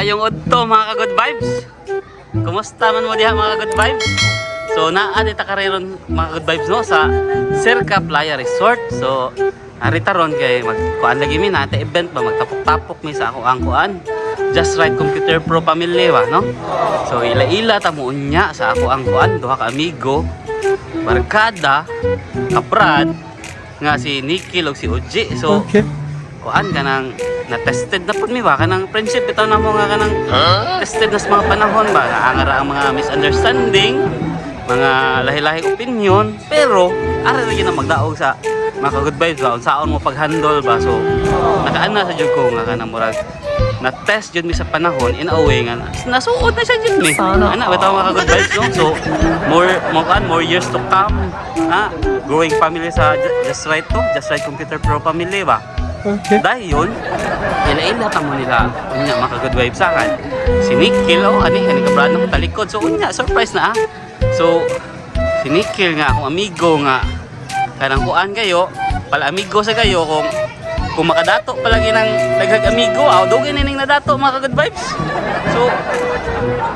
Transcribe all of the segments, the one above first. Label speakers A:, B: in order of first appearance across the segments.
A: Maayong udto, mga ka-good vibes. Kumusta man mo diha, mga ka-good vibes? So naa dita karon, mga good vibes, no, sa Circa Playa Resort. So ari ta ron kay magkuan lagi mi na event ba, magtapok-tapok mi sa ako ang kuan. Just Right Computer Pro Family ba, no? So ila-ila ta mo unya sa ako ang kuan, duha ka amigo, barkada, kabrad nga si Nikhil ug si Oji. So kuan kanang na-tested na pud mi ba, kanang friendship bitaw namo nga kanang tested na sa mga panahon ba, naangara ang mga misunderstanding, mga lahi-lahi opinion, pero ara ra gyud ang magdaog sa mga good vibes ba, unsaon mo pag-handle ba. So nakaana sa jud ko nga kanang murag na-test jud mi sa panahon in a way nga nasuod na siya jud mi ana bitaw, mga good vibes, no? So more mo kan, more years to come, ha, growing family sa Just Right to Just Right Computer Pro Family ba. Dahil yun, ila-ila ta mo nila unya, maka good vibes sa akin. Si Nikhil, oh, ani, ani kabrad na ko talikod. So unya, surprise na ah. So, si Nikhil nga, akong amigo nga, kanang kuan kayo, pala amigo sa kayo, kung makadato palagi ng daghag amigo, aw, dugay na ning nadato, mga good vibes. So,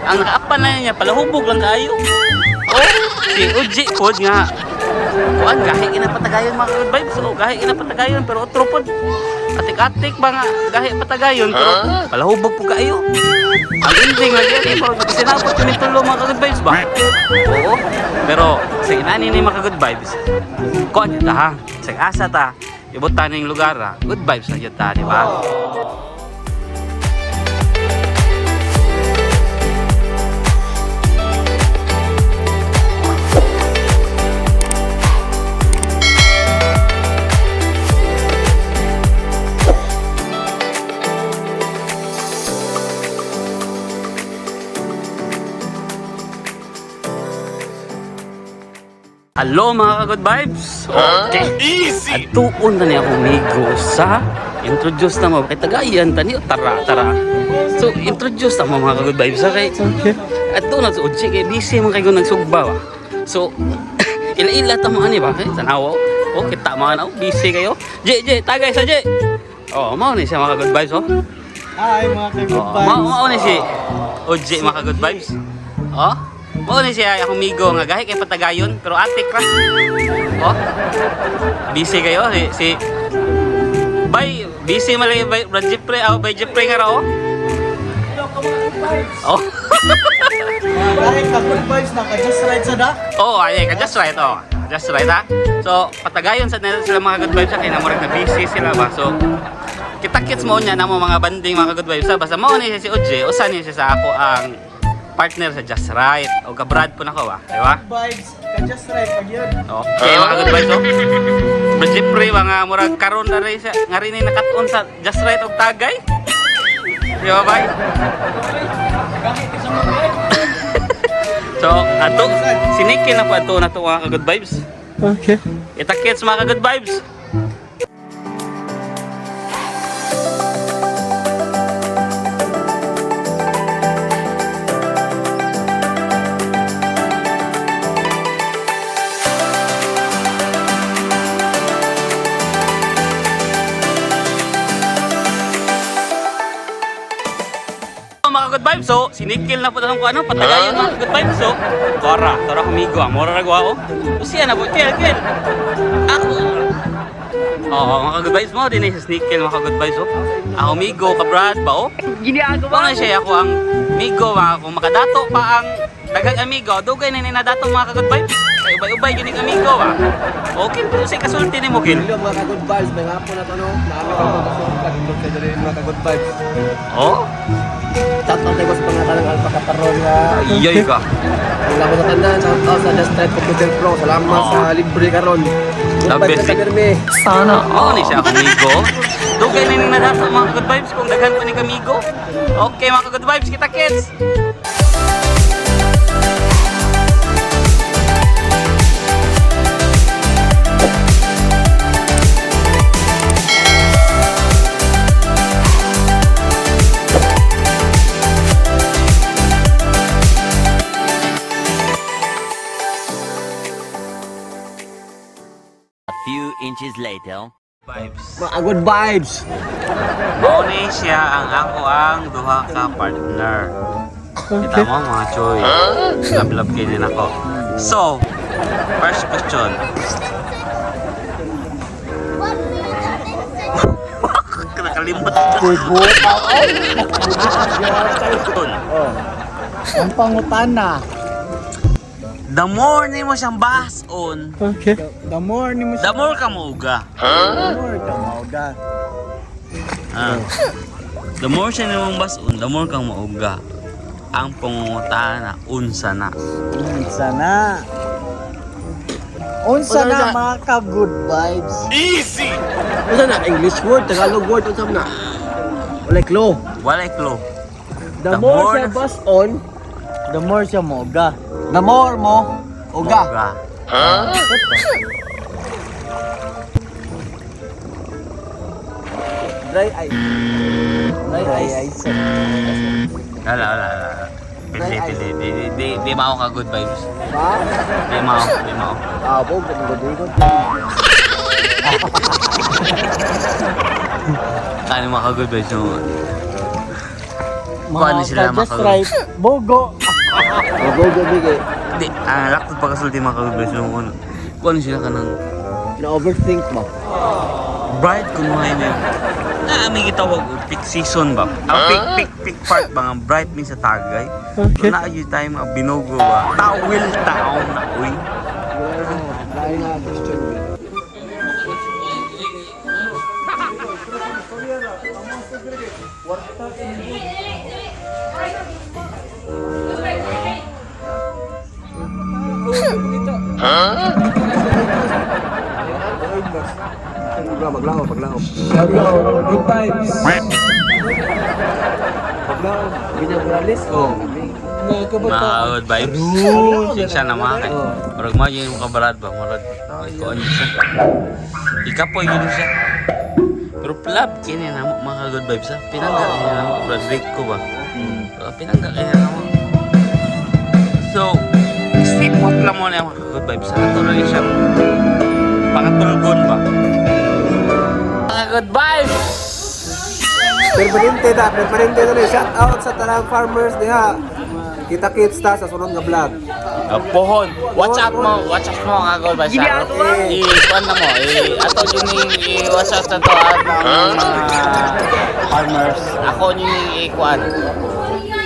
A: ang nakaapan na niya, palahubog lang kaayo. Oh, si Uji pod nga, kuan gahi ina patagayon, mga good vibes. Oh, gahi ina patagayon, pero otro pod. Atik-atik ba nga gahi patagayon, pero palahubog po kaayo. Ang ending lagi ani ba sinabot kami tulo, mga good vibes ba. Oo. Pero sa inani ni mga good vibes. Kuan jud ta ha. Sa asa ta ibot ta ning lugar ha. Good vibes na jud ta, di ba? Hello, mga ka-good vibes! Okay.
B: Easy!
A: Atuon na niya akong migo sa introduce na mo kay tagayan tani, tara tara. So introduce na mo, mga ka-good vibes, sa kay ato na sa Uji kay busy man kay nagsugba ba. So ila-ila ta mo ani ba kay tanawa. Oh, kita mga na, oh, busy kayo. J J tagay sa J. Oh, mao ni siya, mga good vibes, oh.
C: Hi, mga ka-good
A: Oh,
C: vibes.
A: mao mao ni si Oje, mga good vibes. Oh, mao ni siya akong migo nga gahi kay patagayon pero atik ra. Oh. Busy kayo si Bay, busy malay bay Brad Jeffrey, aw bay Jeffrey nga ra oh.
C: Hello ka, mga good vibes.
A: Oh.
C: Mga gahi ka good vibes na ka just right sa da.
A: Oh, ay ka just right, oh. Just right ha. So, patagayon sa nila sila, mga good vibes, kay namurag na busy sila ba. So, kita kits mo niya namo mga banding, mga good vibes ha. Basta mao ni siya si Oje, usa ni siya sa ako ang partner sa Just Right. O kabrad po nako ba, di ba?
C: Vibes ka just right pag yun.
A: Okay, mga good vibes, oh. Bro Jeffrey, mga murag karon na rin siya, nga rin ay nakatuon sa Just Right og tagay. Di ba, bay?
C: Gahi ka sa mga vibes.
A: So, ato, siniki na po ato na to, mga good vibes.
C: Okay.
A: Itakits, mga good vibes. Mga good vibes, so sinikil na po na kung ano, patagayon, mga good vibes, so Tora, tora kumigo, ah, mora ragwa oh. Usiya na po, kel, kel. Ako. Oo, mga good vibes mo, din sa sneakel, mga good vibes, oh. Ako migo, kabrad ba, oh? Ginagawa. na siya, ako ang migo, mga kung makadato pa ang daghang amigo, dugay na ninadato, mga good vibes. Kay ubay-ubay gining amigo, ah. Okay, pero sa kasulti ni mo, Gil.
C: Hello, mga ka-good vibes, may hapon na to no. Naami ka mga ka-good vibes diri, mga ka-good vibes.
A: Oh,
C: Shout out tayo sa pangalan ng Alpha Kaparon nga.
A: iyay ka.
C: Salamat sa tanan, shout out sa Just Right Computer Pro. Salamat
A: Oo.
C: sa libre karon. Good
A: The
C: vibes
A: best.
C: na sa.
A: Sana. Oo, ni siya akong amigo. Dugay na ning nadato, mga good vibes, kung daghan pa ni kamigo. Okay, mga good vibes, kita kits.
D: A few inches later.
A: Vibes.
C: Mga good vibes.
A: Mao ni siya ang ako ang duha ka partner. Kita mo, mga choy. Love love kini nako. So, first question. Nakalimot.
B: Ang pangutana.
A: The more nimo siyang bason,
B: The more ni mo
A: the more ka mauga.
B: the more ka mauga.
A: Ah. The more siya nimong bason, the more kang mauga. Ang pangungutana, unsa na.
B: Unsa na? Unsa na, mga ka-good vibes?
C: Unsa na, English word, Tagalog word, unsa na? Wala clue.
A: Walay clue.
C: The
A: The
C: more
A: more
C: siya bus on,
B: The more siya mauga.
C: The more mo uga.
A: Mauga.
C: Dry ice. Dry ice.
B: Ice.
A: Wala, wala, wala. Pili, pili. Di mao ka good vibes.
C: Ba?
A: Di mao, di mao.
C: Ah, bo, good good good.
A: Kano mga ka good vibes yung Kuan
B: Mga
A: sila, mga
B: ka-just
A: ka-good.
B: right. Bogo.
C: Bo, go bigay.
A: Di, ah, laktod pa kasulti, mga ka good vibes, yung ano. Kuan sila ka ng
C: Na overthink mo.
A: bright kung mga yun. Na may gitawag og peak season ba? Ang peak peak peak part ba nga bright means sa tagay. Okay. So, na yun tayo mga binugo ba? Tawil taong na uy.
C: Dahil nga question. Maglaho, maglaho.
B: Good vibes.
C: Maglaho. Ganyan Morales. Oh.
A: Mga good vibes. Siya na mga kay. Murag mo yun yung kabarad ba? Murag ikuan yun siya. Ikapoy yun siya. Pero plab kini na mo, mga good vibes, ha. Pinangga kini na mo, Brad Rico ba? Pero pinangga kini na mo. So, sipot lang mo na yung mga good vibes, ha. Ito na siya. Pakatulgon ba? Mga good vibes!
C: Permanente ta, permanente na rin. Shout out sa tanang farmers diha. Kita kits ta sa sunod nga vlog.
A: Pohon, watch out mo, watch out mo, mga good vibes, ha. I-kuan na mo, i ato yun yung i-watch out na to at ang mga farmers. Ako yun yung i-kuan.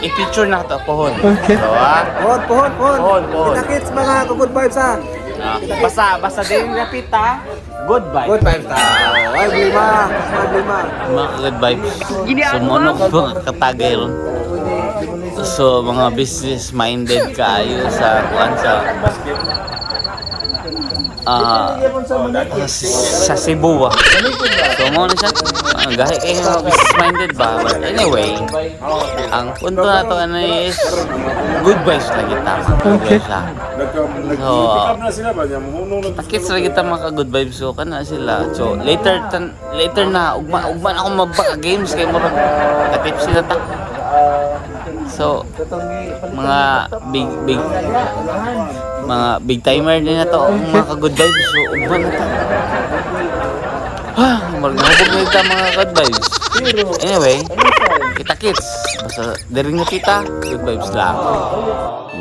A: I-picture na to, pohon. Okay. So, ah,
C: Pohon, pohon, pohon.
A: Pohon, pohon.
C: Kita kits, mga good vibes, ha.
A: Ah, basta, basta din lapit ha. Good vibes.
C: Good vibes ta. Ay, lima. Ay, lima.
A: Mga good vibes. So, mono ko mga katagay ron. So, mga business minded kaayo sa kuan sa sa Cebu ba. So, mo na siya. Gahi kayo mga business minded ba? But anyway, ang punto na to ano is good vibes lagi tama. Good vibes ha. So, takits lagi ta mga good vibes, so kana sila. So later na ugma ugma na ako mabaka games kay murag katip sila ta. So mga big big mga big timer din na to ang mga ka good vibes, so ugma na ta. Ah, murag nahubog na ta, mga good vibes. Anyway, kita kits. Basta diri nga kita, good vibes lang.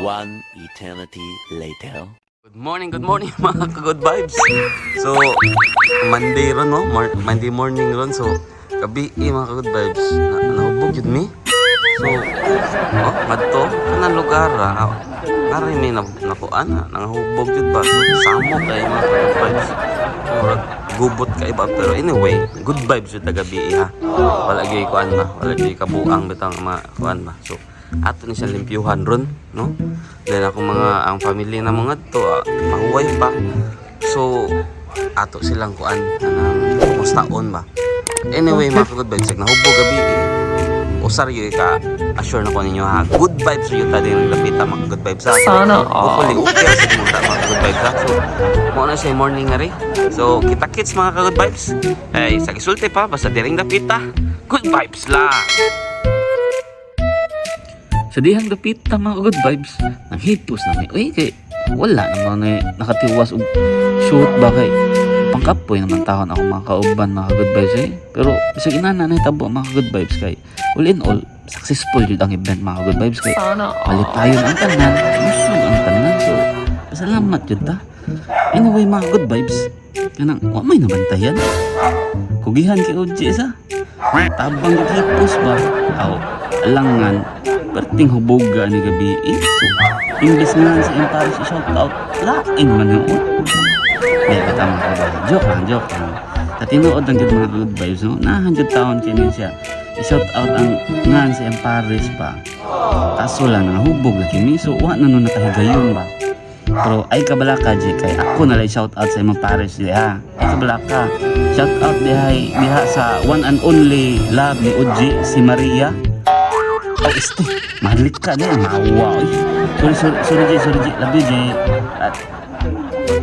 D: One eternity later.
A: Good morning mga ka-good vibes. So, Monday ron, no? Monday morning ron. So, gabi eh, mga ka-good vibes. Na nahubog yun mi. So, oh, ngadto, kanang lugar, ah. Nari may na, nakuan, ah, nangahubog yun ba? So, samo kay mga ka-good vibes. Murag gubot ka iba. Pero anyway, good vibes yun tagabi eh, ha. Wala gyud kuan ba? Wala gyud kabuang bitang mga kuan ba? So, ato ni siya limpyuhan ron, no? Dahil ako mga ang family na mga to, ah, mahuway pa. So, ato silang kuan anang kumustaon ba. Anyway, mga ka good vibes, nahubog gabi eh. Usar yun ka assure na ko ninyo ha. Good vibes yun ta din lapita, mga good vibes ha. Sana all. Hopefully okay sa mo ta, mga good vibes ha. So, mo na siya morning nga ri. So, kita kits, mga ka good vibes. Ay, sa gisulti pa basta diring dapita. Good vibes lang. Sa dihang dapita, mga good vibes, nanghipos na mi. Uy, kay wala naman eh, nakatiwas og shoot ba kay Ang kapoy naman tahon ako mga kauban, mga good vibes eh. Pero bisag inana na hitabo, mga good vibes, kay all in all, successful jud ang event, mga good vibes, kay malipayon ang tanan, busog ang tanan. So pasalamat jud ta. Anyway, mga good vibes, kanang wa may nabantayan. Kugihan kay OG sa tabang jud hipos ba. Aw, alangan perting huboga ni gabi eh. So imbes nga sa Imparis shout out, lain man yun. Hindi, tama ka ba? Joke lang, joke lang. Sa tinuod ang jud, mga good vibes, no? Nahan jud taon kini siya. I-shout out ang ngan sa iyang Paris ba. Kaso lang, nangahubog na kini. So, wa na nun nakahigayon ba. Pero ay kabalaka, Jay, kay ako na lang shout out sa imong Paris diha. Ay kabalaka. Shout out diha, diha sa one and only love ni Uji, si Maria. Ay, este, mahalik ka niya, mawa. Oy. Sorry, sorry, sorry, Jay, sorry, Jay. Love you, Jay. At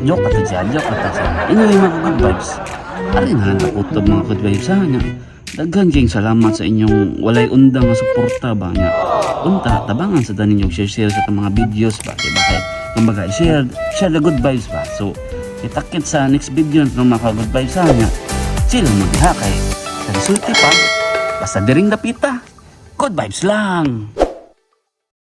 A: joke ka to dyan, joke ka to dyan. Anyway, mga good vibes. Ari na lang nakutob, mga good vibes ha niya. Daghan kayong salamat sa inyong walay undang nga suporta ba niya. Unta, tabangan sa tanin yung share-share sa itong mga videos ba. Diba kay, kumbaga, share, share the good vibes ba. So, itakit sa next video ng mga good vibes ha niya. Chill mo diha kay sa resulti pa. Basta diring dapita. Good vibes lang.